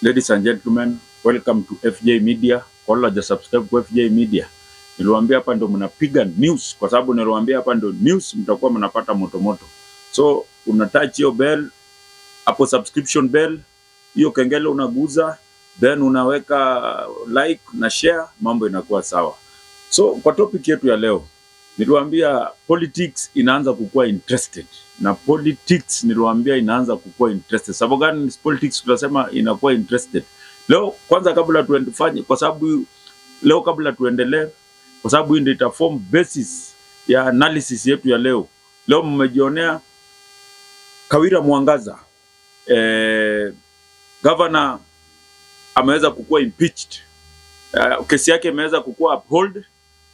Ladies and gentlemen, welcome to FJ Media. Kwa wale subscribe kwa FJ Media, niliwaambia hapa ndo mnapiga news, kwa sababu niliwaambia hapa ndo news mtakuwa mnapata moto moto. So una touch hiyo bell hapo, subscription bell, hiyo kengele unaguza, then unaweka like na share, mambo inakuwa sawa. So kwa topic yetu ya leo, niliwaambia politics inaanza kukua interested. Na politics niliwaambia inaanza kukua interested. Sababu gani politics tunasema inakuwa interested? Leo kwanza kabla tuendefanye, kwa sababu leo kabla tuendelee, kwa sababu hii ndio ita form basis ya analysis yetu ya leo. Leo mmejionea Kawira Mwangaza, governor ameweza kukua impeached. Kesi yake imeweza kukua uphold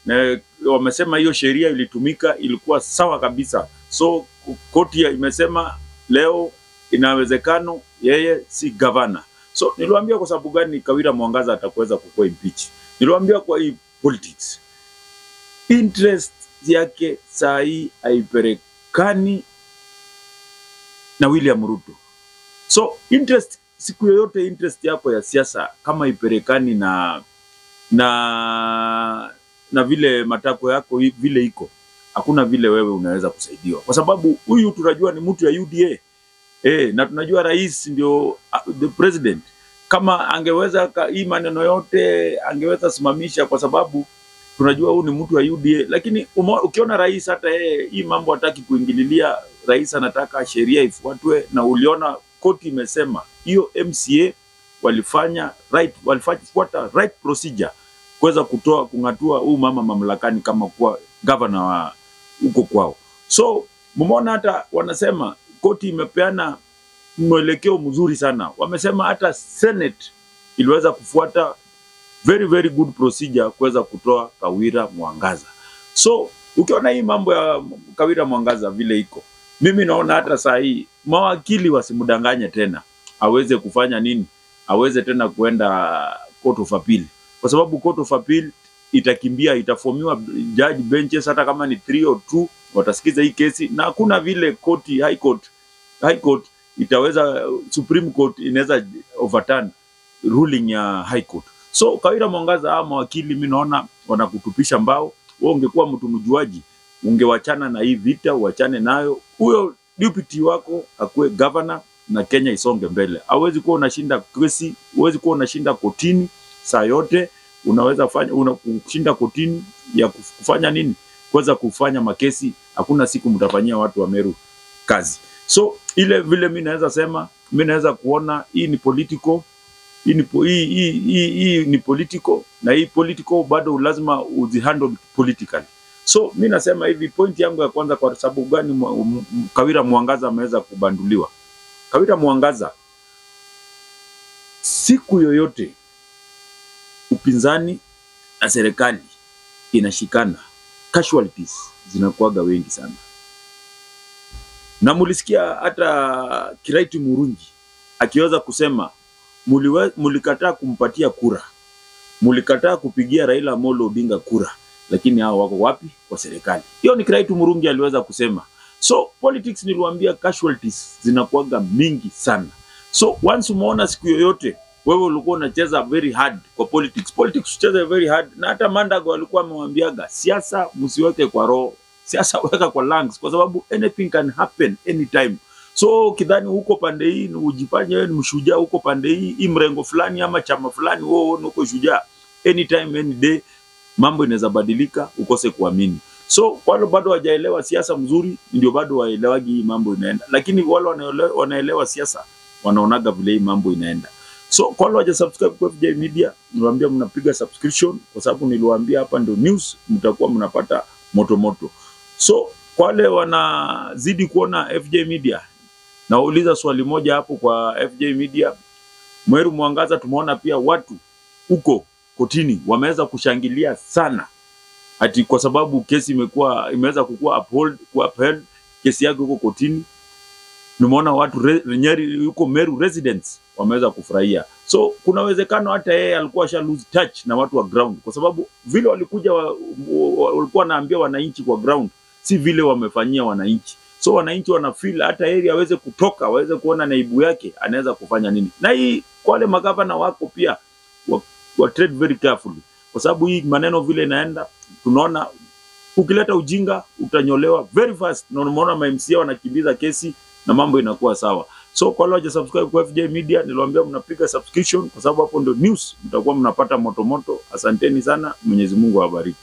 na wamesema hiyo sheria ilitumika ilikuwa sawa kabisa. So koti imesema leo inawezekano yeye si governor. So niliwaambia kwa sababu gani Kawira Mwangaza atakuweza kukua impeach. Niliwaambia kwa hii politics interest yake saa hii haipelekani na William Ruto. So interest siku yoyote, interest yako ya siasa kama ipelekani na vile matako yako vile iko, hakuna vile wewe unaweza kusaidiwa, kwa sababu huyu tunajua ni mtu ya UDA, na tunajua rais ndio the president. Kama angeweza hii maneno yote angeweza simamisha, kwa sababu tunajua huyu ni mtu wa UDA. Lakini ukiona rais hata yeye hii mambo hataki kuingililia. Rais anataka sheria ifuatwe, na uliona koti imesema hiyo MCA walifanya right, walifuata right procedure kuweza kutoa kungatua huyu mama mamlakani kama kuwa governor wa huko kwao. So mmeona hata wanasema koti imepeana mwelekeo mzuri sana. Wamesema hata Senate iliweza kufuata very very good procedure kuweza kutoa Kawira Mwangaza. So ukiona hii mambo ya Kawira Mwangaza vile iko, mimi naona hata saa hii mawakili wasimdanganye tena aweze kufanya nini, aweze tena kuenda Court of Appeal, kwa sababu Court of Appeal itakimbia, itaformiwa judge benches, hata kama ni 3 or 2 watasikiza hii kesi, na hakuna vile koti High Court itaweza, Supreme Court inaweza overturn ruling ya High Court. So Kawira Mwangaza, hawa mawakili mimi naona wanakutupisha mbao. Wewe ungekuwa mtu mjuaji, ungewachana na hii vita, uachane nayo. Huyo deputy wako akuwe governor na Kenya isonge mbele. Hawezi kuwa unashinda kesi, huwezi kuwa unashinda kotini saa yote. Unaweza fanya kushinda kotini ya kufanya nini? Kuweza kufanya makesi, hakuna siku mtafanyia watu wa Meru kazi. So ile vile mimi naweza sema, mimi naweza kuona hii ni political, hii ni political, na hii political bado lazima uzihandle politically. So mi nasema hivi, point yangu ya kwanza, kwa sababu gani Kawira Mwangaza ameweza kubanduliwa? Kawira Mwangaza, siku yoyote upinzani na serikali inashikana, casualties zinakuwaga wengi sana. Na mulisikia hata Kiraitu Murungi akiweza kusema mulikataa kumpatia kura, mulikataa kupigia Raila Amolo Odinga kura, lakini hao wako wapi? Kwa serikali. Hiyo ni Kiraitu Murungi aliweza kusema. So politics, niliwaambia casualties zinakuwaga mingi sana. So once umeona siku yoyote wewe ulikuwa unacheza very hard kwa politics, politics ucheze very hard, na hata Mandago alikuwa amewambiaga siasa msiweke kwa roho, siasa weka kwa lungs, kwa sababu anything can happen anytime. So kidhani huko pande hii ni ujifanye wewe ni mshujaa huko pande hii, hii mrengo fulani ama chama fulani, wewe uone uko shujaa, anytime any day mambo inaweza badilika, ukose kuamini. So wale bado hawajaelewa siasa mzuri, ndio bado waelewagi hii mambo inaenda, lakini wale wanaelewa siasa wanaonaga vile hii mambo inaenda. So kwa wale hawaja subscribe kwa FJ Media, niliwaambia mnapiga subscription, kwa sababu niliwaambia hapa ndio news mtakuwa mnapata moto moto. So kwa wale wanazidi kuona FJ Media, nauliza swali moja hapo kwa FJ Media. Meru Mwangaza tumeona pia watu huko kotini wameweza kushangilia sana ati kwa sababu kesi imeweza kukua uphold, ku upheld kesi yake huko kotini. Nimeona watu Nyeri huko Meru residents wameweza kufurahia. So kuna uwezekano hata yeye alikuwa asha lose touch na watu wa ground, kwa sababu vile walikuja walikuwa wanaambia wananchi kwa ground, si vile wamefanyia wananchi. So wananchi wana feel hata heri aweze kutoka, waweze kuona naibu yake anaweza kufanya nini. Na hii kwa wale magavana wako pia wa trade very carefully, kwa sababu hii maneno vile inaenda, tunaona ukileta ujinga utanyolewa very fast, na unaona ma MCA wanakimbiza kesi na mambo inakuwa sawa. So kwa wale hawaja subscribe kwa FJ Media, niliwaambia mnapiga subscription kwa sababu hapo ndio news mtakuwa mnapata moto moto. Asanteni sana, Mwenyezi Mungu awabariki.